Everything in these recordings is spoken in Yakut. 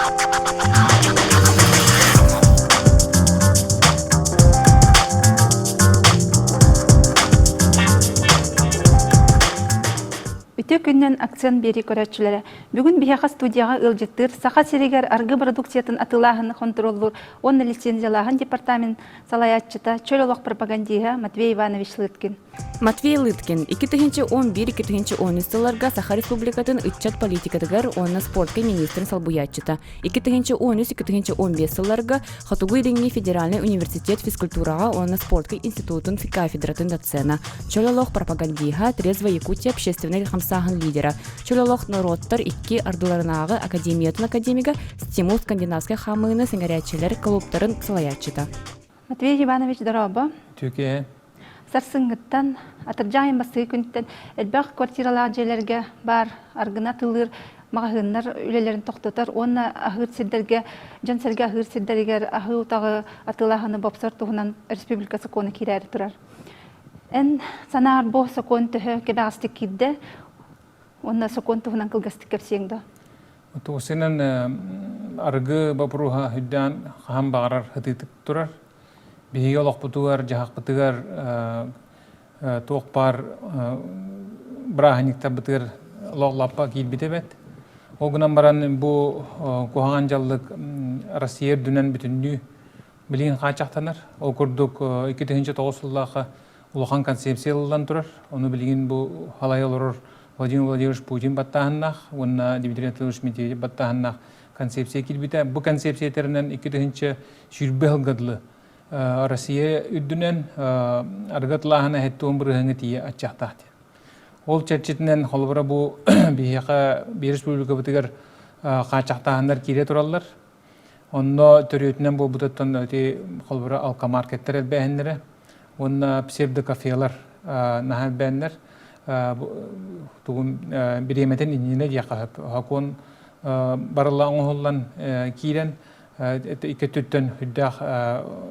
Үтүө күнүнэн акцент биэрии көрөөччүлэрэ. Бүгүн биһиэхэ студияҕа ыалдьыттыыр Саха сиригэр аргы продукциятын атыылааһыны хонтуруоллуур уонна лицензиялааһын департамент салайааччыта, чөл олох пропагандиһа Матвей Иванович Лыткин. Матвей Лыткин 2011-2013 сылларга Саха Республикатын ыччат политикатыгар уонна спортка министрин солбуйааччыта, 2013-2015 сылларга Хотугу Илиҥҥи федеральнай университет физкультураҕа уонна спортка институтун кафедратын доцена, чөл олох пропагандиһа, Трезвая Якутия общественнай хамсааһын лидера, чөл олох норуоттар икки ардыларынааҕы академиятын академига Стимул скандинавскай хаамыыны сэҥэрээччилэр клубтарын салайааччыта. Матвей Иванович, дорообо. Түкэ. Сарсыҥҥыттан, атырдьах айан бастакы күнтэн элбэх квартиралаах дьиэлэргэ баар аргына атыылыыр маҕаһыыннар үлэлэрин тохтотор уонна аһыыр сирдэргэ, дьон-сэргэ аһыыр сирдэригэр аһыы утаҕы атыылааһыны бопсор туһунан республика сокуона киирээри турар. Эн санаар бу сокуон төһө кэбэҕэстик киирдэ уонна сокуон туһунан кылгастык кэпсиэҥ дуо? Тугусынан арыгы боппуруоһа үрдээн хаһан баҕарар сытыытык турар. Биһиги олохпутугар, дьаһахпытыгар туох баар бырааһынньыктарбытыгар олох лаппа киирбит эбит. Ол гынан баран бу куһаҕан дьаллык Россия үрдүнэн бүтүннүү билигин хааччахтанар. Ол курдук 2009 сыллаахха улахан концепция ылыллан турар. Ону билигин бу халай олорор Владимир Владимирович Путин баттааһыннаах уонна Дмитрий Анатольевич Медведев баттааһыннаах концепция киирбитэ. Бу концепция тэринэн 2020 сылга дылы Россия үрдүнэн арыгы атылааһына 70 бырыһыаҥҥа тиийэ аччахтаах диэн. Ол чэрчитинэн холобура бу биһиэхэ биир республикабытыгар хааччахтааһыннар киирэ тураллар. Онно төрүөтүнэн буолбутуттан ити холобура алкомаркеттар элбээһиннэрэ уонна псевдокафелар наһаа элбээннэр тугун бириэмэтин иннинэ диэххэ сөп. Сокуон барыла оҥоһуллан киирэн икки өттүттэн үрдээх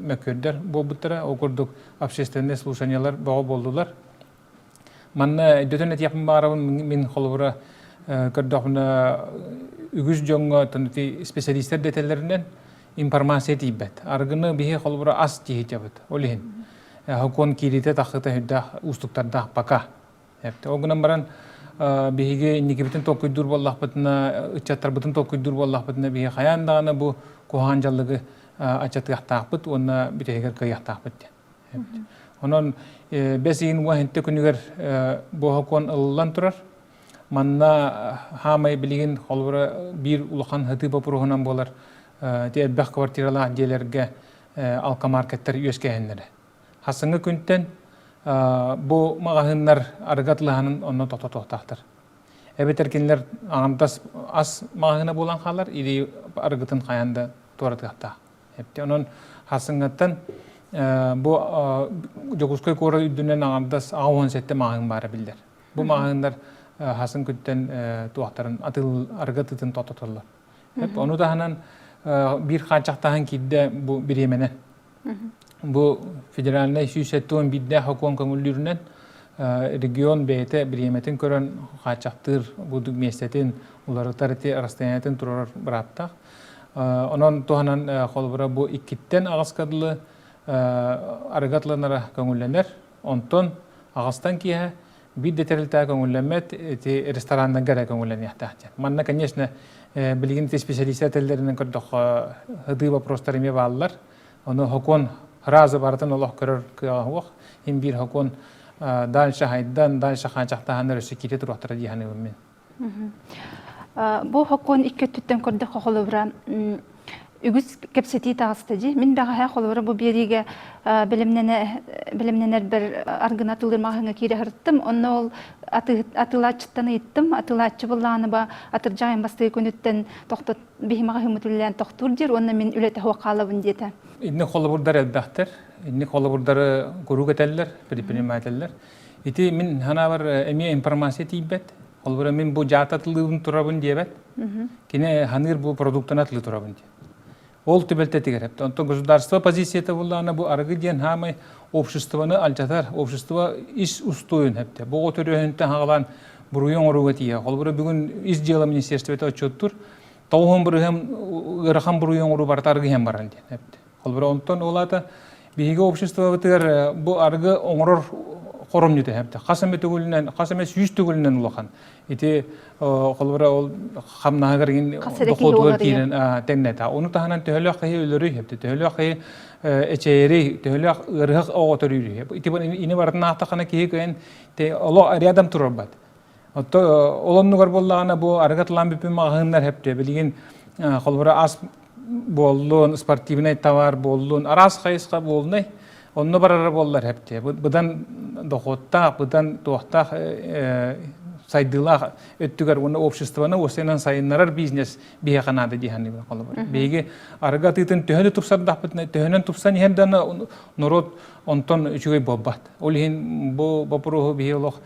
мөккүөрдэр буолбуттара. Ол курдук общественнай слушаниелар бөҕө буоллулар. Манна өйдөтөн этиэхпин баҕарабын, мин холобура көрдөхпүнэ үгүс дьоҥҥо специалистэр дэтэллэринэн информация тиийбэт. Арыгыны биһи холобура ас тиһитябыт. Ол иһин сокуон киириитэ тахсыыта сүрдээх уустуктардаах пока. Ол гынан баран биһиги инникибитин толкуйдуур буоллахпытына, ыччаттарбытын толкуйдуур буоллахпытына, биһи хайаан даҕаны бу куһаҕан дьаллыгы аччатыахтаахпыт уонна бүтэһигэр кыайыахтаахпыт диэн. Онон бэс ыйын уон күнүгэр бу сокуон ылыллан турар. Манна хаамай билигин холобура биир улахан сытыы боппуруоһунан буолар ити элбэх квартиралаах дьиэлэргэ алкомаркеттар үөскээһиннэрэ. Хасыҥҥы күнтэн бу маҕаһыыннар арыгы атылаһанын онно тохтотуохтаахтар. Эбэтэр кинилэр аҥардас ас маҕаһыына буолан хаалар или арыгытын хайаан да туоратыахтаах. Онон хасыҥҥаттан бу Дьокуускай куорат үрдүнэн аҥардас 87 маҕаһыын баара биллэр. Бу маҕаһыыннар хасын күттэн туохтарын атыл арыгы атыытын тохтотоллор. Ону таһынан биир хааччахтааһын киирдэ бу бириэмэнэн. Бу федеральнай 171-дээх сокуон көҥүллүүрүнэн регион бэйэтэ бириэмэтин көрөн хааччахтыыр бурдук миэстэтин уларытар ити расстояниетын турарар бырааптаах. Онон туһанан холобура бу иккиттэн аҕыска дылы арыгы атыланара көҥүллэнэр. Онтон аҕыстан киэһэ биир да тэрилтэ көҥүллэммэт, ити рестораннарга эрэ көҥүллэниэхтээх диэн. Манна, конечно, билигин ити специалистар этэллэринэн көрдөххө, һыдыы вопростар эмиэ бааллар. Ону сокуон сразу барытын олох көрөр кыаҕа суох. Иһин биир сокуон дальше хайдан, дальше хаачахтаһаннар өссө киирэ туруохтара дии саныыбын мин. Бу сокуон икки өттүттэн көрдөххө холобура үгүс кэпсэтии таҕыста дии. Мин бэҕэһээ холобура бу биэриигэ бэлэмнэнэрбэр аргын атыылыыр маҕаһыыҥҥа киирэ сырыттым. Онно ол атыылааччыттан ыйыттым. Атыылааччы буллаҕына ба атырдьах айан бастакы күнүттэн тохтот биһи маҕаһыыммыт үлэлээн тохтуур диир уонна мин үлэтэ суох хаалабын диэтэ. Инник холобурдар элбэхтэр. Инник холобурдары куруук этэллэр, предпринимателлэр. Ити мин санаабар эмиэ информация тиийбэт. Холобура мин бу дьаата атылыыбын турабын диэбэт. Кини ханыыр бу продуктаны атылыы турабын диэн. Ол түбэлтэтигэр эптэ. Онтон государство позицията буллаҕына бу арыгы диэн хаамай обществоны алдьатар, общество ис устуойун эптэ. Бу оҕо төрүөһүнтэн хаҕалаан буруйу оҥорууга тиийэ. Холобура бүгүн ис дьыала министерствота отчуоттуур. 90% ыарахан буруйу оҥоруу барыта арыгы иһэн баран диэн эпти. Холобура, онтон ол аата биһиги обществобытыгар бу арыгы оҥорор хоромньута эпти. Хас эмэ төгүлүнэн, хас эмэ сүүс төгүлүнэн улахан. Ити холобура ол хамнаһыгар иҥин дохуотугар киирэн тэҥнэтэ. Ону таһынан төһөлөөх киһи өлөрүй эпти, төһөлөөх киһи эчэйэрий, төһөлөөх ыарыһах оҕо төрүүрүй. Ити ини барытын аахтаххына киһи кыайан олох рядом турарбат. Отто ол оннугар буоллаҕына бу арыгы атылаан бүппүт маҕаһыыннар хэптэ билигин холобура ас буоллун, спортивнай товар буоллун, араас хайысха буолнай онно барара буоллар хэптэ быдан дохуоттаах, быдан туохтаах сайдыылаах өттүгэр уонна обществоны уопсайынан сайыннарар бизнес биһиэхэ наада дии саныыбын холобура. Биһиги арыгы атыытын төһө да тупсардахпытына, төһөнөн тупсан иһэр да норуот онтон үчүгэй буолбат. Ол иһин бу боппуруоһу биһи олох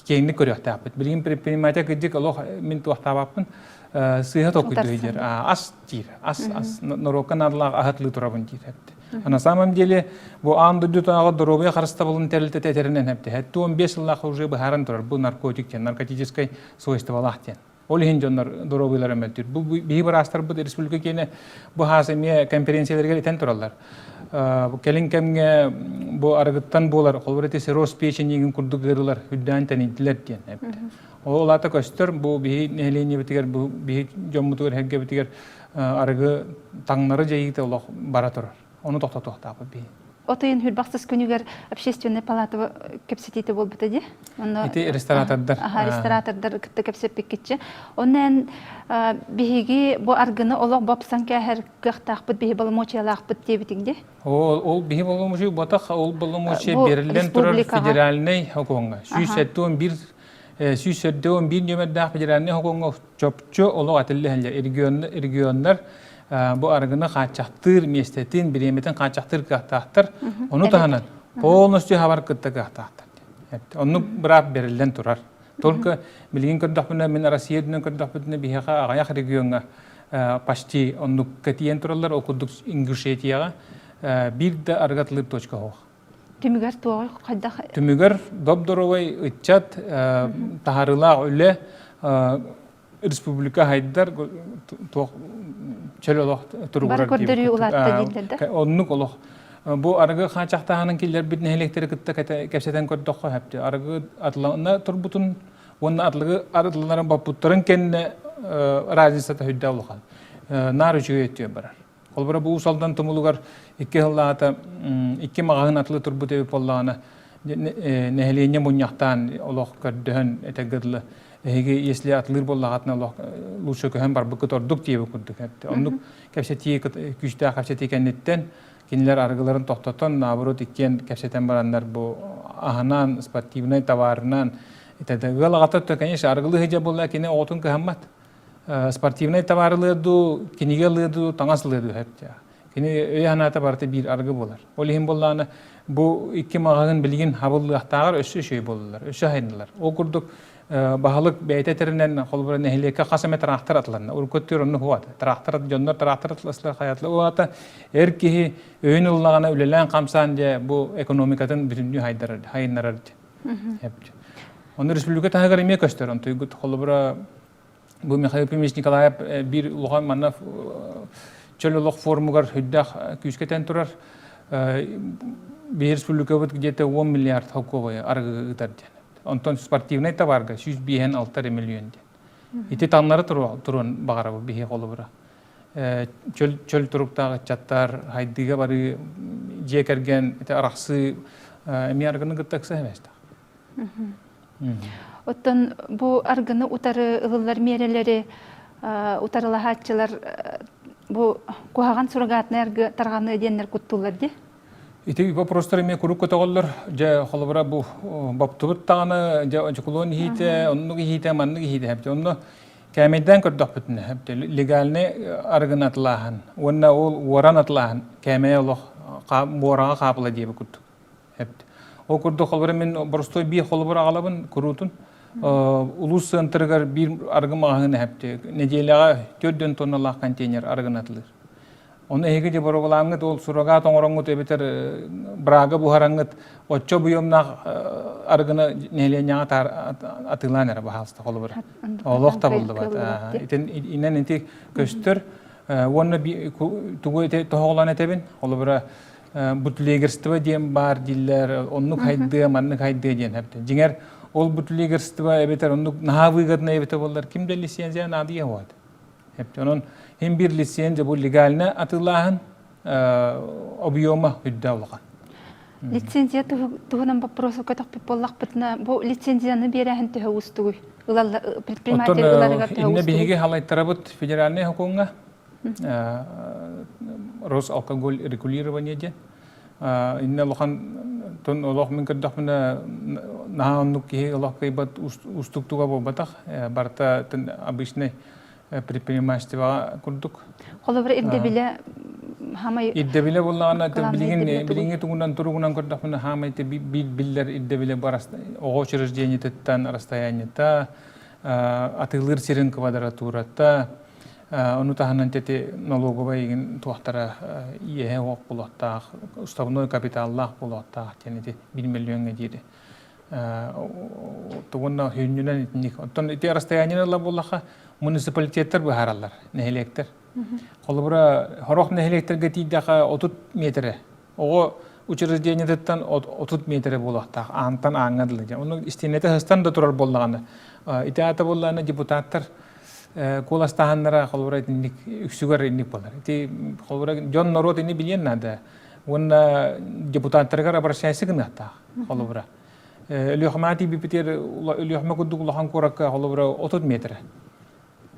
киэҥник көрүөхтээхпит. Билигин предприниматель кырдьык олох мин туохтаабаппын сыыһа толкуйдуу диир. Ас диир. Ас ас норуокка наадалаах аһатлыы турабын диир эпти. А на самом деле бу аан дойдутааҕы доруобуйа харыстабылын тэрилтэтэ этэринэн эпти. 75 сыллаах уже быһааран турар бу наркотик диэн, наркотическай свойстволаах диэн. Ол иһин дьоннор доруобуйалара мөлтүүр. Бу биһи быраастарбыт республика киэнэ бу хаас эмиэ конференцияларыгар этэн тураллар. Кэлин кэмҥэ бу арыгыттан буолар, холобур ити цирроз печени курдук ыарыылар үрдээн тэнийдилэр диэн эппит. Ол аата көстөр, бу биһи нэһилиэнньэбитигэр, бу биһи дьоммутугар, эргэбитигэр арыгы таҥнары дьайыыта олох бара турар. Ону тохтотуохтаахпыт биһи. От ыйын хүрбахсыс күнүгэр общественная палата кэпсэтиитэ буолбута дии. Онно Ити ресторатордар. Аха, ресторатордар кытта кэпсэппиккитчи. Онно эн биһиги бу аргыны олох бопсан кээһэр кыахтаахпыт, биһи боломуочуйалаахпыт диэбитиҥ дии. Ол, ол биһи боломуочуй ботах, ол боломуочуйа бериллэн турар федеральнай сокуоҥҥа. 171 171 нүөмэрдээх федеральнай сокуоҥҥа чопчу олох этиллэ Регионнар бу арыгыны хааччахтыыр миэстэтин, бириэмэтин хааччахтыыр кыахтаахтар. Ону таһынан полностью хабар кытта кыахтаахтар. Оннук быраап бериллэн турар. Только билигин көрдөхпүнэ, мин Россия үрдүнэн көрдөхпүтүнэ, биһиэхэ аҕыйах региоҥҥа почти оннук кэтийэн тураллар, ол курдук Ингушетияҕа биир да арыгы атылыыр точка суох. Түмүгэр туоҕуй хайдах? Түмүгэр доп-доруобай ыччат, таһаарыылаах үлэ, республика хайдар туох чөл олох туругурар Бар көрдөрүү улаатта дииллэр да? Оннук олох. Бу арыгы хаачахтааһынын киллэрбит нэһилиэктэри кытта кэпсэтэн көрдөххө сөптө. Арыгы атылана турбутун уонна атлыгы арытланарын боппуттарын кэннэ разницата хүддэ улахан. Наар үчүгэй өттүгэр барар. Холобура бу Уус Алдан тумулугар икки сыллааҕыта икки маҕаһыын атылы турбут эбит буоллаҕына, нэһилиэнньэ мунньахтаан олох көрдөһөн этэргэ дылы эһиги если атылыыр буоллаҕытына олох лучше көһөн барбыккыт ордук диэбит курдук. Оннук кэпсэтии күүстээх кэпсэтии кэнниттэн кинилэр арыгыларын тохтотон, наоборот иккиэн кэпсэтэн бараннар бу аһынан, спортивнай товарынан ыал аҕата конечно арыгылыы сылдьар буолла кини оҕотун кыһаммат. Спортивнай товар ылыа дуу, кинигэ ылыа дуу, таҥас ылыа дуу сөп Кини өйө-санаата барыта биир аргы буолар. Ол иһин буоллаҕына бу икки маҕаһыын билигин хабыллыахтааҕар өссө үчүгэй буоллулар, өссө хайыннылар. Ол курдук баһылык бэйэтэ этэринэн холобура нэһилиэккэ хас эмэ тыраахтар атыланна. Урукку өттүгэр оннук уота. Тыраахтар дьоннор тыраахтар атыластылар хайатылар. Ол аата эр киһи өйүн ыллаҕына үлэлээн хамсаан дьэ бу экономикатын бүтүннүү хайдарар, хайыннарар дьэ. Онно республика таһыгар эмиэ көстөр. Онтуйгут холобура Бу Михаил Ефимович Николаев биир улахан манна чөл олох форумугар сүрдээх күүскэ этэн турар. Биир республикабыт где-то 10 миллиард холкуобайы арыгы ыытар диэн. Онтон спортивнай товарга 105 миллион диэн. Ити таҥнары туруон баҕарабыт биһи холобура. Чөл, чөл туруктаах ыччаттар, хайдыыга барыы, дьиэ кэргэн, ити арахсыы эмиэ арыгыны кытта ыкса эмэстэх. Оттон бу аргыны утары ылыллар миэрэлэри утарылаһааччылар бу куһаҕан суррогатнай аргы тарҕаныа диэннэр куттууллар дии. Ити вопростар эмиэ куруук көтөҕөллөр. Дьэ, холобура бу боптубут даҕаны, дьэ, одьукулуон иһиитэ, оннук иһиитэ, маннык иһиитэ эбит. Онно кээмэйдээн көрдөхпүтүнэ, легальный арыгыны атылааһын уонна ол уоран атылааһын кээмэйэ олох буораҕа хаапыла диэбит курдук. Эбит. Ол курдук холобура мин боростуой биир холобур аҕалабын куруутун. Улуус центрыгар биир арыгы маҕаһыын эһэпти. Нэдиэлэҕэ 4 тонналаах контейнер арыгын атылыыр. Ону эһиги де боруобалааҥҥыт ол суррогаат оҥороҥҥут эбэтэр брага буһараҥҥыт оччо буйумнаах арыгыны нэһилиэнньэҕэ атыылаан эрэ баһаалыста холобура. Олох табыллыбат. Итин инэн ити көстөр уонна тугу ити тоһоҕолоон этэбин холобура бутлегерство диэн баар дииллэр оннук хайдыа маннык хайдыа диэн эбитэ. Дьиҥэр ол бутлегерство эбэтэр оннук наһаа выгодно эбитэ буоллар ким да лицензия наадыйа уот. Онон хим бир лицензия бу легально атыылааһын объема үрдэ улахан. Лицензия туһунан вопросу көтөхпүт буоллахпытына, бу лицензияны биэрээһин төһө уустугуй? Предприниматель ыларыгар төһө уустугуй? Биһиги халайтарабыт федеральный хокуҥҥа Росалкоголь регулирование диэн. Инне улахан тон олох мин көрдөхпүнэ наһаа оннук киһи олох кыайбат уустуктуга буолбатах. Барыта обычный предпринимательствоҕа курдук. Холобура ирдэбилэ хаамай Ирдэбилэ буоллаҕына билигин билиҥҥи тугунан туругунан көрдөхпүнэ хаамай биллэр ирдэбилэ бар оҕо учреждениетыттан расстояниета атыылыыр сирин квадратурата Ону таһынан тети налоговай игин туохтара иэһэ уох булуохтаах, уставной капиталлаах буолуохтаах диэн ити биир миллиоҥҥа диэри. Тугунна хүннүнэн итинник. Оттон ити расстояние ыла буоллаха муниципалитеттар быһаараллар, нэһилиэктэр. Холобура, хорох нэһилиэктэргэ тиийдэхэ 30 метрэ. Оҕо учреждениетыттан 30 метрэ буолуохтаах, аантан ааҥҥа дылы. Ону истиэнэтэ сыстан да турар буоллаҕына, ити аата буоллаҕына депутаттар куоластааһыннара холобура итинник үксүгэр инник буолар. Ити холобура дьон норуот ини билиэн наада. Уонна депутаттарыгар обращайся гыныахтаах холобура. Өлүөхүмэ тиийбиппитигэр Өлүөхүмэ курдук улахан куоракка холобура 30 метр.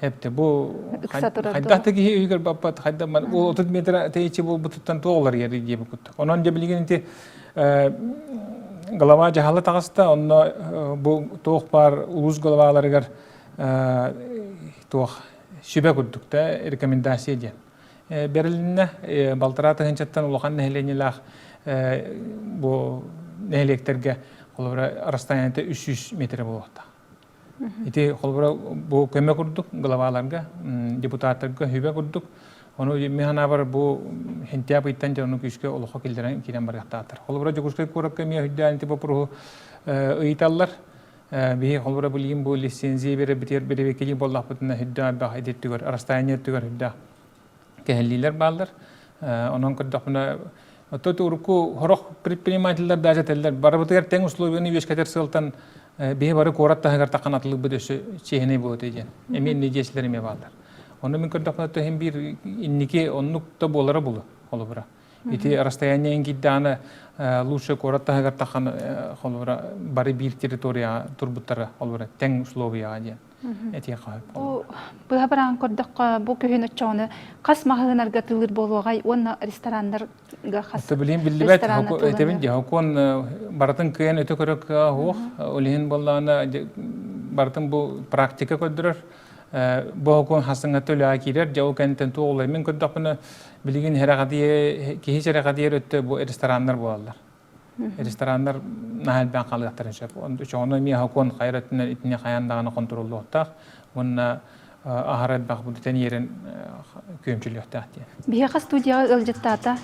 Эпте бу хайдах да киһи өйүгэр баппат хайда ол 30 метр тэйиччи буолбутуттан туох уларыйар диэбит курдук. Онон дьэ билигин ити глава дьаһала таҕыста онно бу туох баар улуус главаларыгар туох сүбэ курдук да рекомендация диэн бэрилиннэ балтараа тыһыынчаттан улахан нэһилиэнньэлээх бу нэһилиэктэргэ холобура расстояниета 300 метр буолуохтаах. Ити холобура бу көмө курдук главаларга, депутаттарга хүбэ курдук. Ону мин санаабар бу хентяп ыйтан дьэ ону күүскэ олоххо киллэрэн киирэн барыахтаахтар. Холобура Дьокуускай куоракка эмиэ үрдээн ити боппуруоһу ыйыталлар. Биһи холобура билигин бу лицензия биэрэрбитигэр бэрэбиэркэлиир буоллахпытына үрдээх элбэх ити өттүгэр расстояние өттүгэр үрдээх кэһиллиилэр бааллар. Онон көрдөхпүнэ оттон урукку сорох предпринимателлэр даже этэллэр барыбытыгар тэҥ условияны үөскэтэр сыалтан биһи бары куорат таһыгар таххан атылыырбыт өссө чиэһинэй буолуо диэн. Эмиэ инни диэчилэр эмиэ бааллар. Ону мин көрдөхпүнэ иһин биир инники оннук да буолара булу холобура. Ити расстояние киирдэҕинэ лучше куорат таһыгар тахан холобура бары биир территорияҕа турбуттара холобура тэҥ условияҕа диэн этиэххэ сөп. Бу быһа бараан көрдөххө бу күһүн оччоҕуна хас маҕаһыынарга атыылыыр буолуоҕай уонна рестораннарга хас Билин биллибэт этэбин дии хокуон барытын кыайан өтө көрө кыаҕа суох ол иһин буоллаҕына барытын бу практика көрдөрөр бу хокуон хасыҥҥа үлэҕэ киирэр дьэ ол кэнниттэн туох улай мин көрдөхпүнэ Билигин сэрэхэдийэ киһи сэрэхэдийэр өттө бу рестораннар буолаллар. Рестораннар наһаа элбээн хаалыахтарын сөп. Очоҕуна эмиэ сокуон хайар өттүнэн итини хайаан даҕаны хонтуруоллуохтаах уонна аһара элбэх бүтэн иэрэн күөмчүлүөхтээх диэн. Биһиэхэ студияҕа ыалдьыттаата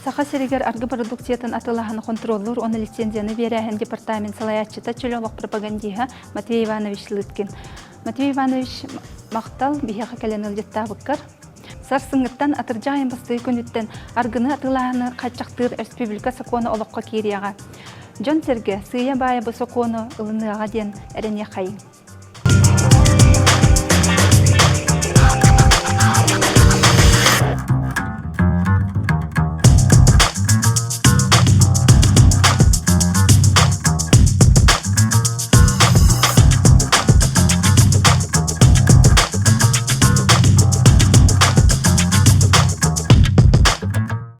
Саха сиригэр аргы продукциятын атыылаһыны хонтуруоллуур уонна лицензияны биэрээһин департамент салайааччыта чөл олох пропагандиһа Матвей Иванович Лыткин. Матвей Иванович махтал биһиэхэ кэлэн ыалдьыттаабыккар. Сарсыҥҥыттан атырдьах айан бастакы күнүттэн аргыны атыылааһыны хааччахтыыр республика сокуона олоххо киириэҕэ. Дьон-сэргэ сыыйа-баайа бу сокуону ылыныаҕа диэн эрэниэххэйиҥ.